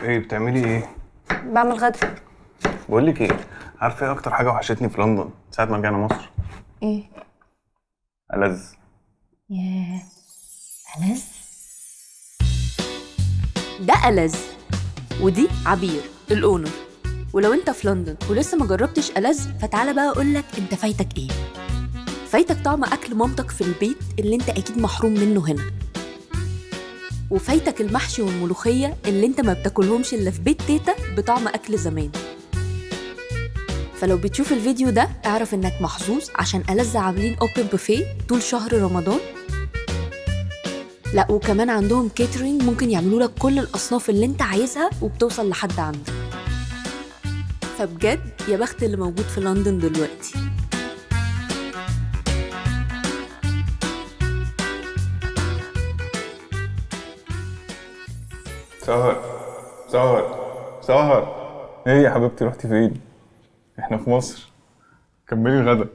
ايه بتعملي ايه؟ بعمل غدا. بقول لك ايه، عارفه ايه اكتر حاجة وحشتني في لندن ساعة ما رجعنا مصر؟ ايه؟ ألذ. ياه ألذ. ده ألذ، ودي عبير ال owner. ولو انت في لندن ولسه ما جربتش ألذ فتعالى بقى اقول لك انت فايتك ايه. فايتك طعم اكل مامتك في البيت اللي انت اكيد محروم منه هنا، وفايتك المحشي والملوخية اللي انت ما بتاكلهمش الا في بيت تيتا بطعم اكل زمان. فلو بتشوف الفيديو ده اعرف انك محظوظ، عشان ألذ عاملين open buffet طول شهر رمضان. لا وكمان عندهم catering ممكن يعملوا لك كل الاصناف اللي انت عايزها وبتوصل لحد عندك. فبجد يا بخت اللي موجود في لندن دلوقتي. سهر سهر سهر، ايه يا حبيبتي رحتي فين؟ احنا في مصر. كملي الغدا.